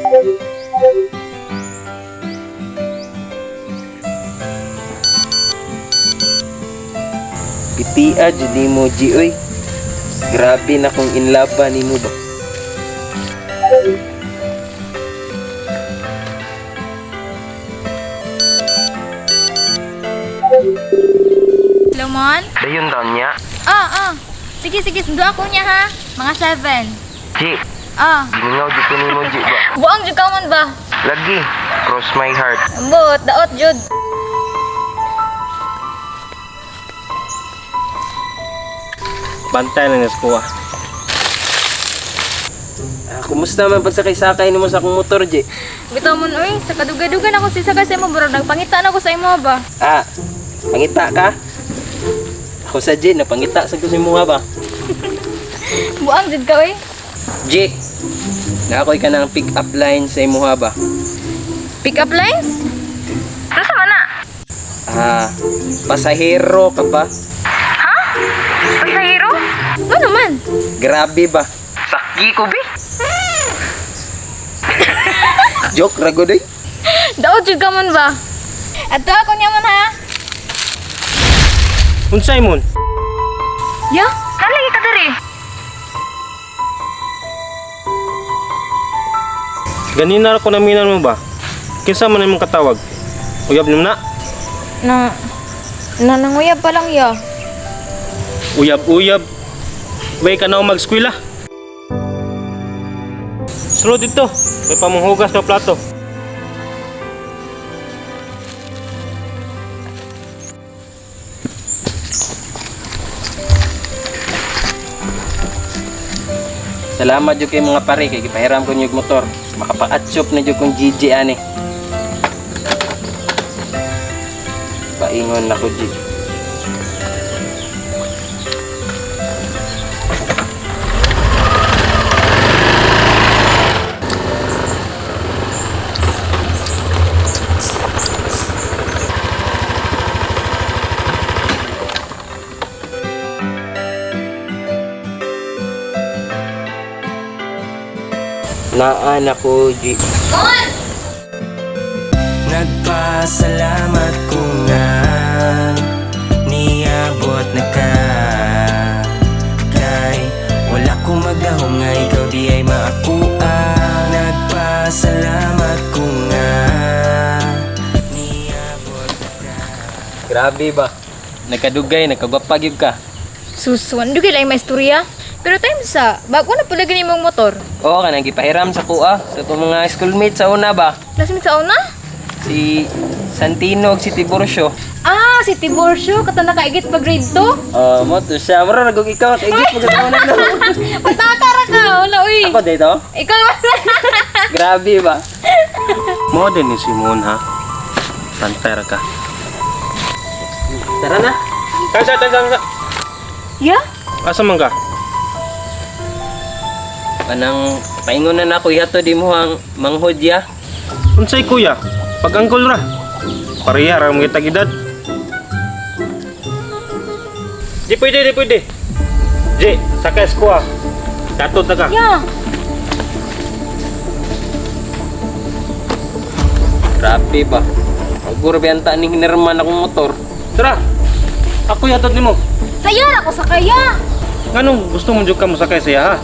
Pitia jud nimo, G, oy. Grabe na kung inlaba nimo ba. Hello, Mon? Dayon daw niya. Ah. Sige, sige, sundo ako niya ha. Mga 7. G, Ah. gimingaw jud ko nimo, G, ba. Buang jud ka man ba? Lagi, cross my heart. Ambot, daot jud. Bantay lang sa kuha. Ah, kumusta man pagsakay-sakay nimo sa akong motor, G? Bitaw mon oy, sa kaduga-duga na ko sisakay sa imo bro, nagpangita na ko sa imo ba. Ah, pangita ka? Ako sa G, napangita sa ko sa imuha ba? Buang jud ka oy. G, naakoy ka ng pick up line sa imuha ba? Pick up lines? Asa man na? Ah, pasahero ka ba? Ha? Pasahero? Ano man? Grabe ba? Saki ko, be. Joke ra gud oy. Daot jud ka man ba? Ato ako niya man ha. Unsay mon? Ya? Nalagi ka diri. Ganina ra ko naminan mo ba? Kinsa man imong katawag? Uyab nimo na? Na na nanguyab pa lang ya. Uyab-uyab. Way ka na mag-eskwela. Sulod dito. May pamunghugas ka plato. Salamat jud kay mga pare kay gipahiram ko niyog motor. Makapa-atsop na jud kong GG ani. Paingon nako, G. Naa nako, G. Mon! Nagpasalamat ko nga niabot na ka. Kay wala kong magahom nga ikaw di ay maakuha. Nagpasalamat ko nga niabot na ka. Grabe ba? Nagkadugay, nagkagwapag yun ka. Susuan, dugay lang maistorya. Pero time sa, bago na pala gani mong motor. Oo, kanang gipahiram sa kuha sa itong mga schoolmates sa una ba? Classmate sa una? Si Santino ug si Tiburcio. Ah, si Tiburcio, katong nakaigit pa grade 2. Oh, mo to siya. Mura nagug ikaw, kaigit mo sa una no. Pataka ra ka, wala uy. Ako dito? Ikaw. Grabe ba? Mo din ni Simon ha. Bantay ra ka. Tara na. Tansa, tansa, tansa. Ya? Asa man ka? Kanang paingon na nako ihato di mo ang manghod ya. Unsay kuya? Pag-angkol ra. Pareha ra mga tag edad. Di pwede, di pwede. J, sakay sa kuha. Datot na ka. Ya. Grabe ba? Siguro biyanta ni hinirman akong motor. Tara. Ako yatot nimo. Saya ra ko sa kaya. Nganong gusto mo jud ka mosakay siya ha?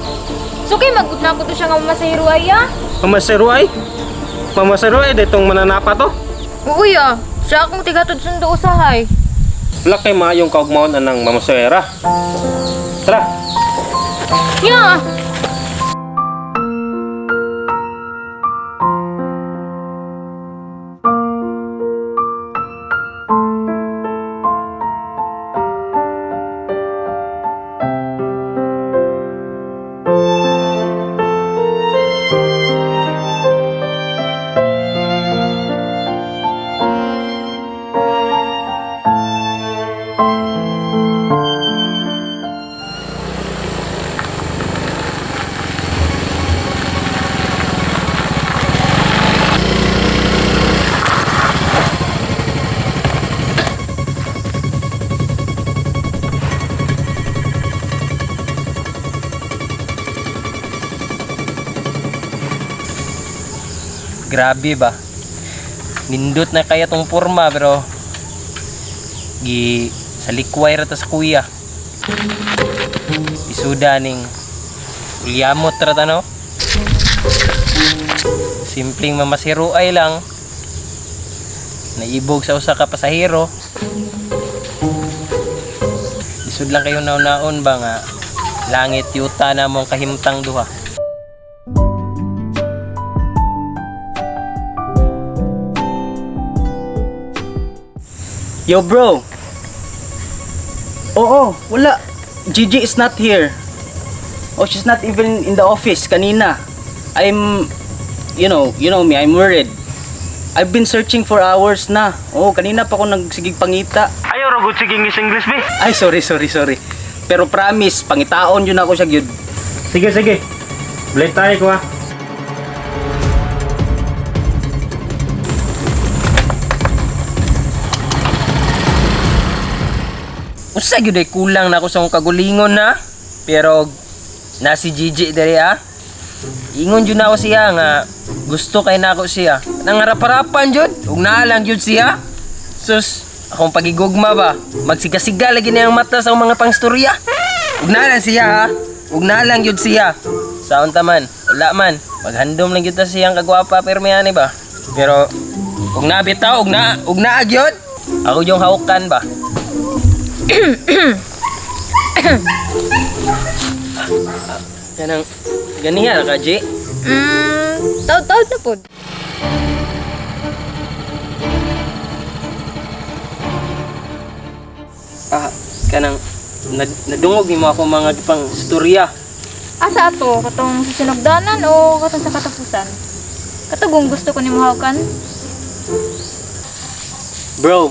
So kay magut na ko to siya nga masahiro ay ya. Mamasero ay. Mamasero ay ditong mananapa to. Oo ya. Siya akong tigatod sundo usahay. Wala kay maayong kaugmaon anang mamasera. Tara. Ya. Grabe ba? Nindot na kaya tong porma pero gi sa likway ra ta sa kuya. Isuda ning ulyamot ra ta, no? Simpleng mamasiruay lang. Naibog sa usa ka pasahero. Isud lang kayo naon-naon ba nga langit yuta na mong kahimtang duha. Yo bro. Oo, wala. Gigi is not here. Oh, she's not even in the office kanina. I'm you know me, I'm worried. I've been searching for hours na. Oh, kanina pa ako nagsigig pangita. Ayaw ra gud sige English English be. Ay, sorry, sorry, sorry. Pero promise, pangitaon yun ako siya gyud. Sige, sige. Blame tayo ko ha. Usa gyud ay kulang na ako sa akong kagulingon na. Pero na si Gigi diri ah. Ingon jud na ako siya nga gusto kay nako siya. Nangarap-harapan jud ug naa lang jud siya. Sus, akong pagigugma ba? Magsigasiga lagi niyang mata sa akong mga pangstorya. Ug naa lang siya ha. Ug naa lang jud siya. Saon ta man, wala man. Maghandom lang jud ta siyang kagwapa pero may ani ba. Pero ug na bitaw, ug naa gyud. Ako yung hawkan ba. Kanang ganiha ra ka, G. Taod-taod na pod. Ah, kanang nadungog nimo ako mga pang istorya. Asa ato? Katong sa sinugdanan o katong sa katapusan? Katugong gusto ko nimo hawkan. Bro,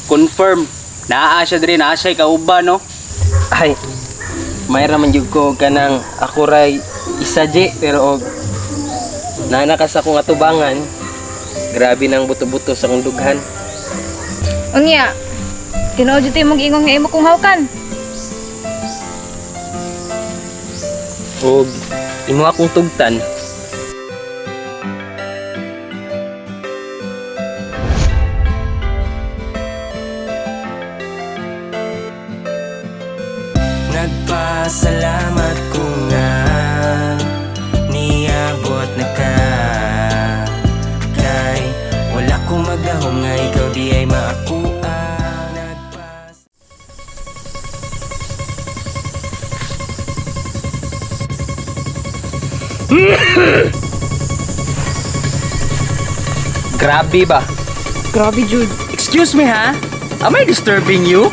confirm. Naa siya diri, naa siya kauban, no? Ay, mayra man jud ko kanang ako ray isa G, pero og nana ka sa akong atubangan. Grabe nang buto-buto sa akong dughan. Unya, tinuod jud imong ingong nga imo kong hawkan. Og imo akong tugtan. Nagpasalamat ko nga niabot na ka. Kay wala ko magdahom nga ikaw di ay maakuha. Nagpas Grabe ba? Grabe jud. Excuse me ha? Am I disturbing you?